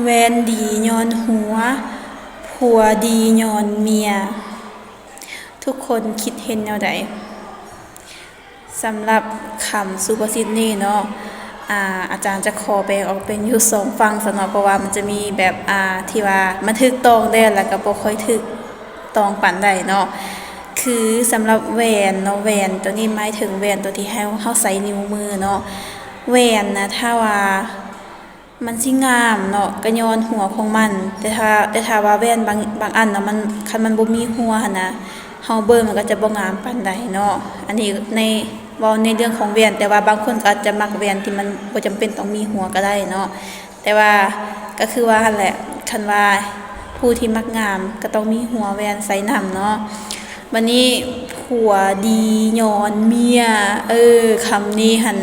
ແວ່ນດີຍ້ອນຜົວ ຜົວດີຍ້ອນເມຍ. ທຸກຄົນຄິດເຫັນແນວໃດ? ສຳລັບຄຳສຸພາສິດນີ້ເນາະ ອາ ອາຈານຈະຂໍແບ່ງອອກເປັນຢູ່ສອງຝັ່ງຊະເນາະ ເພາະວ່າມັນຈະມີແບບ ອາ ທີ່ວ່າມັນຖືກຕ້ອງແດ່ ແລ້ວກໍບໍ່ຄ່ອຍຖືກຕ້ອງປານໃດເນາະ. ຄືສຳລັບແຫວນເນາະ ແຫວນໂຕນີ້ໝາຍເຖິງແຫວນໂຕທີ່ເຮົາ ເຮົາໃສ່ນິ້ວມືເນາະ. ແຫວນນະ ຖ້າວ່າ ມັນຊິງາມເນາະ ກໍຍ້ອນຫົວຂອງມັນ ແຕ່ຖ້າ ແຕ່ຖ້າວ່າແຫວນບາງ ບາງອັນເນາະ ມັນ ຄັນມັນບໍ່ມີຫົວຫັ້ນນະ ເຮົາເບິ່ງມັນກໍຈະບໍ່ງາມປານໃດເນາະ. ອັນນີ້ໃນ ເວົ້າໃນເລື່ອງຂອງແຫວນ ແຕ່ວ່າບາງຄົນກໍອາດຈະມັກແຫວນທີ່ມັນບໍ່ຈຳເປັນຕ້ອງມີຫົວກໍໄດ້ເນາະ. ແຕ່ວ່າກໍຄືວ່າຫັ້ນແຫຼະ ຄັນວ່າຜູ້ທີ່ມັກງາມກໍຕ້ອງມີຫົວແຫວນໃສ່ນຳເນາະ. ບັດນີ້ ຜົວດີຍ້ອນເມຍ ເອີ ຄຳນີ້ຫັ້ນ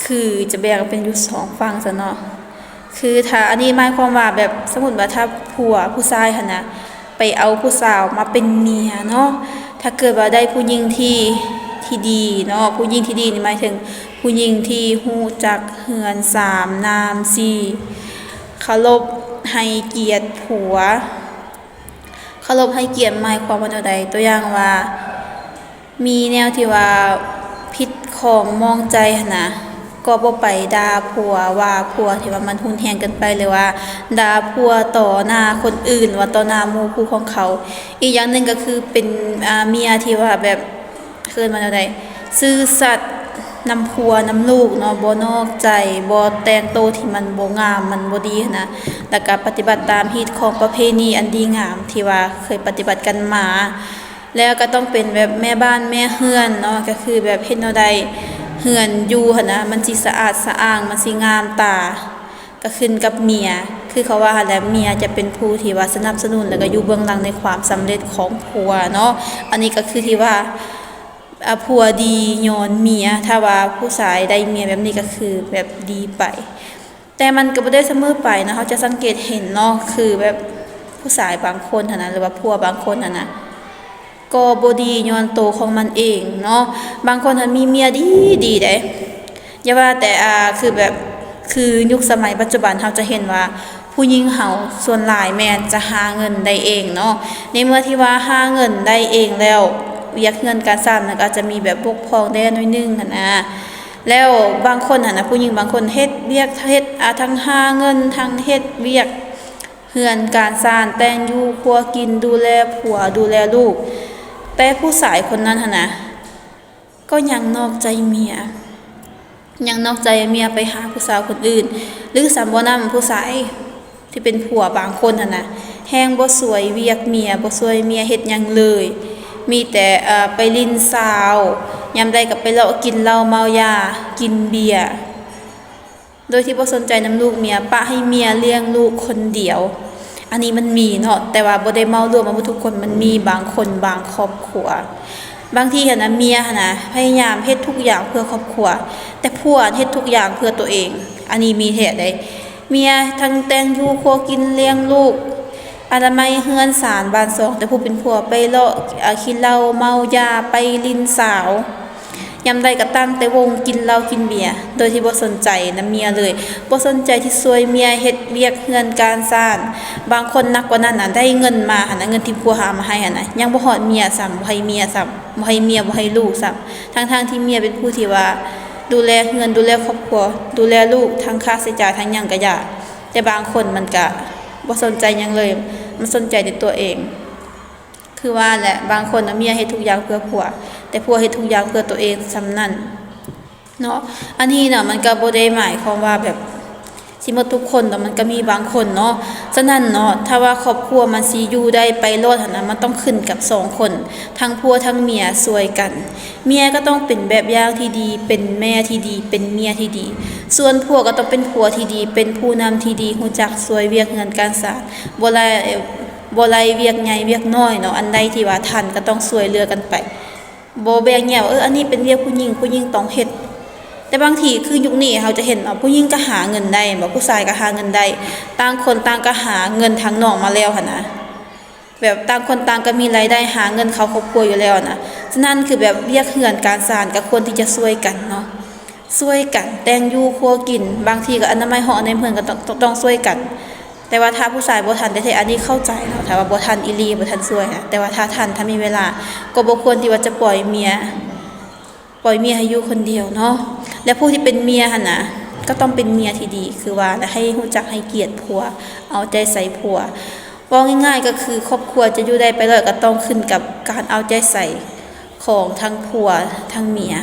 ຄືຈະແບ່ງເປັນຢູ່ສອງຝັ່ງຊະເນາະ. ຄືຖ້າ ອັນນີ້ໝາຍຄວາມວ່າແບບ ສົມມຸດວ່າຖ້າຜົວ ຜູ້ຊາຍຫັ້ນນະ ໄປເອົາຜູ້ສາວມາເປັນເມຍເນາະ, ຖ້າເກີດວ່າໄດ້ຜູ້ຍິງທີ່ ທີ່ດີເນາະ, ຜູ້ຍິງທີ່ດີນີ້ໝາຍເຖິງຜູ້ຍິງທີ່ຮູ້ຈັກເຮືອນສາມ ນາມສີ່ ເຄົາລົບໃຫ້ກຽດຜົວ. ເຄົາລົບໃຫ້ກຽດໝາຍຄວາມວ່າແນວໃດ? ຕົວຢ່າງວ່າ ມີແນວທີ່ວ່າຜິດຂ້ອງໝອງໃຈຫັ້ນນະ ກໍບໍ່ໄປດ່າຜົວ ວ່າຜົວທີ່ວ່າມັນຮຸນແຮງເກີນໄປ ຫຼືວ່າດ່າຜົວຕໍ່ໜ້າຄົນອື່ນ ວ່າຕໍ່ໜ້າໝູ່ຄູ່ຂອງເຂົາ. ອີກຢ່າງໜຶ່ງກໍຄືເປັນ ອາ ເມຍທີ່ວ່າແບບ ເອີ້ນວ່າແນວໃດ ຊື່ສັດນຳຜົວນຳລູກເນາະ, ບໍ່ນອກໃຈ, ບໍ່ແຕ່ງໂຕທີ່ມັນບໍ່ງາມ ມັນບໍ່ດີຫັ້ນນະ, ແລ້ວກໍປະຕິບັດຕາມຮີດຄອງປະເພນີອັນດີງາມທີ່ວ່າເຄີຍປະຕິບັດກັນມາ. ແລ້ວກໍຕ້ອງເປັນແບບແມ່ບ້ານແມ່ເຮືອນເນາະ, ກໍຄືແບບເຮັດແນວໃດເຮືອນຢູ່ຫັ້ນນະ ມັນຊິສະອາດສະອ້າງ ມັນຊິງາມຕາ ກໍຂຶ້ນກັບເມຍ. ຄືເຂົາວ່າຫັ້ນແຫຼະ ເມຍຈະເປັນຜູ້ທີ່ວ່າສະໜັບສະໜູນ ແລ້ວກໍຢູ່ເບື້ອງຫຼັງໃນຄວາມສຳເລັດຂອງຜົວເນາະ. ອັນນີ້ກໍຄືທີ່ວ່າ ອາ ຜົວດີຍ້ອນເມຍ, ຖ້າວ່າຜູ້ຊາຍໄດ້ເມຍແບບນີ້ກໍຄືແບບດີໄປ. ແຕ່ມັນກໍບໍ່ໄດ້ສະເໝີໄປເນາະ, ເຮົາຈະສັງເກດເຫັນເນາະ ຄືແບບຜູ້ຊາຍບາງຄົນຫັ້ນນະ ຫຼືວ່າຜົວບາງຄົນຫັ້ນນະ ກໍບໍ່ດີຍ້ອນໂຕຂອງມັນເອງເນາະ. ບາງຄົນຫັ້ນມີເມຍດີໆເດ້ ຢ່າວ່າແຕ່ ອາ ຄືແບບ ຄືຍຸກສະໄໝປັດຈຸບັນເຮົາຈະເຫັນວ່າ ຜູ້ຍິງເຮົາສ່ວນຫຼາຍແມ່ນຈະຫາເງິນໄດ້ເອງເນາະ. ໃນເມື່ອທີ່ວ່າຫາເງິນໄດ້ເອງແລ້ວ ວຽກເຮືອນການຊານມັນກໍອາດຈະມີແບບບົກຜ່ອງແດ່ໜ້ອຍໜຶ່ງຫັ້ນນະ. ແລ້ວບາງຄົນຫັ້ນນະ ຜູ້ຍິງບາງຄົນເຮັດວຽກ ເຮັດ ອາ ທັງຫາເງິນ ທັງເຮັດວຽກເຮືອນການຊານ ແຕ່ງຢູ່ຄົວກິນ ດູແລຜົວ ດູແລລູກ, ແຕ່ຜູ້ຊາຍຄົນນັ້ນຫັ້ນນະ ກໍຍັງນອກໃຈເມຍ ຍັງນອກໃຈເມຍໄປຫາຜູ້ສາວຄົນອື່ນ ຫຼື ສ່ຳບໍ່ນຳ ຜູ້ຊາຍທີ່ເປັນຜົວບາງຄົນຫັ້ນນະ ແຮ່ງບໍ່ຊ່ວຍວຽກເມຍ ບໍ່ຊ່ວຍເມຍເຮັດຫຍັງເລີຍ, ມີແຕ່ ເອີ ໄປຫຼິ້ນສາວ ຍາມໃດກໍໄປເລາະກິນເຫຼົ້າເມົາຢາ ກິນເບຍ ໂດຍທີ່ບໍ່ສົນໃຈນຳລູກເມຍ ປະໃຫ້ເມຍລ້ຽງລູກຄົນດຽວ. ອັນນີ້ມັນມີເນາະ ແຕ່ວ່າບໍ່ໄດ້ເໝົາລວມວ່າໝົດທຸກຄົນ, ມັນມີບາງຄົນບາງຄອບຄົວ ບາງທີຫັ້ນນະ ເມຍຫັ້ນນະ ພະຍາຍາມເຮັດທຸກຢ່າງເພື່ອຄອບຄົວ ແຕ່ຜົວເຮັດທຸກຢ່າງເພື່ອຕົວເອງ. ອັນນີ້ມີແທ້ເດ້ ເມຍທັງແຕ່ງຢູ່ຄົວກິນ ລ້ຽງລູກ ອະນາໄມເຮືອນຊານບ້ານຊ່ອງ, ແຕ່ຜູ້ເປັນຜົວໄປເລາະ ອາ ກິນເຫຼົ້າເມົາຢາ ໄປຫຼິ້ນສາວ ຍາມໃດກໍຕັ້ງແຕ່ວົງກິນເຫຼົ້າກິນເບຍ ໂດຍທີ່ບໍ່ສົນໃຈນຳເມຍເລີຍ, ບໍ່ສົນໃຈທີ່ຊ່ວຍເມຍເຮັດວຽກເຮືອນການຊານ. ບາງຄົນໜັກກວ່ານັ້ນນະ ໄດ້ເງິນມາຫັ້ນນະ ເງິນທີ່ຜົວຫາມາໃຫ້ຫັ້ນນະ ຍັງບໍ່ຮອດເມຍຊ້ຳ ບໍ່ໃຫ້ເມຍຊ້ຳ ບໍ່ໃຫ້ເມຍ ບໍ່ໃຫ້ລູກຊ້ຳ, ທັງໆທີ່ເມຍເປັນຜູ້ທີ່ວ່າດູແລເຮືອນ ດູແລຄອບຄົວ ດູແລລູກ ທັງຄ່າໃຊ້ຈ່າຍ ທັງຫຍັງກະຢ່າ, ແຕ່ບາງຄົນມັນກະບໍ່ສົນໃຈຫຍັງເລີຍ ມັນສົນໃຈແຕ່ຕົວເອງ. ຄືວ່າແຫຼະ ບາງຄົນນະ ເມຍເຮັດທຸກຢ່າງເພື່ອຜົວ ແຕ່ຜົວເຮັດທຸກຢ່າງເພື່ອຕົວເອງສ່ຳນັ້ນເນາະ. ອັນນີ້ນະ ມັນກໍບໍ່ໄດ້ໝາຍຄວາມວ່າແບບຊິໝົດທຸກຄົນເນາະ, ມັນກໍມີບາງຄົນເນາະ. ສະນັ້ນເນາະ ຖ້າວ່າຄອບຄົວມັນຊິຢູ່ໄດ້ໄປລອດຫັ້ນນະ ມັນຕ້ອງຂຶ້ນກັບສອງຄົນ ທັງຜົວທັງເມຍຊ່ວຍກັນ. ເມຍກໍຕ້ອງເປັນແບບຢ່າງທີ່ດີ ເປັນແມ່ທີ່ດີ ເປັນເມຍທີ່ດີ, ສ່ວນຜົວກໍຕ້ອງເປັນຜົວທີ່ດີ ເປັນຜູ້ນຳທີ່ດີ ຮູ້ຈັກຊ່ວຍວຽກເຮືອນການຊານ ບໍ່ໄດ້ ບໍ່ໄລ່ວຽກໃຫຍ່ວຽກນ້ອຍເນາະ, ອັນໃດທີ່ວ່າທັນກໍຕ້ອງຊ່ວຍເຫຼືອກັນໄປ ບໍ່ແບ່ງແຍກວ່າ ເອີ ອັນນີ້ເປັນວຽກຜູ້ຍິງ ຜູ້ຍິງຕ້ອງເຮັດ. ແຕ່ບາງທີຄືຍຸກນີ້ເຮົາຈະເຫັນວ່າ ຜູ້ຍິງກໍຫາເງິນໄດ້ແມ່ນບໍ່ ຜູ້ຊາຍກໍຫາເງິນໄດ້ ຕ່າງຄົນຕ່າງກໍຫາເງິນທາງນອກມາແລ້ວຫັ້ນນະ, ແບບຕ່າງຄົນຕ່າງກໍມີລາຍໄດ້ຫາເງິນເຂົ້າຄອບຄົວຢູ່ແລ້ວນະ. ສະນັ້ນຄືແບບວຽກເຮືອນການຊານກໍຄວນທີ່ຈະຊ່ວຍກັນເນາະ. ຊ່ວຍກັນແຕ່ງຢູ່ຄົວກິນ ບາງທີກໍອະນາໄມຫ້ອງອະນາໄມເຮືອນກໍຕ້ອງ ຕ້ອງ ຕ້ອງຊ່ວຍກັນ. ແຕ່ວ່າຖ້າຜູ້ຊາຍບໍ່ທັນແທ້ໆ ອັນນີ້ເຂົ້າໃຈເນາະ ຖ້າວ່າບໍ່ທັນອີ່ຫຼີ ບໍ່ທັນຊ່ວຍນະ ແຕ່ວ່າຖ້າທັນ ຖ້າມີເວລາ ກໍບໍ່ຄວນທີ່ວ່າຈະປ່ອຍເມຍ ປ່ອຍເມຍໃຫ້ຢູ່ຄົນດຽວເນາະ. ແລະ ຜູ້ທີ່ເປັນເມຍຫັ້ນນະ ກໍຕ້ອງເປັນເມຍທີ່ດີ ຄືວ່າ ແລະ ໃຫ້ຮູ້ຈັກໃຫ້ກຽດຜົວ ເອົາໃຈໃສ່ຜົວ. ເວົ້າງ່າຍໆ ກໍຄືຄອບຄົວຈະຢູ່ໄດ້ໄປລອດ ກໍຕ້ອງຂຶ້ນກັບການເອົາໃຈໃສ່ຂອງທັງຜົວທັງເມຍ.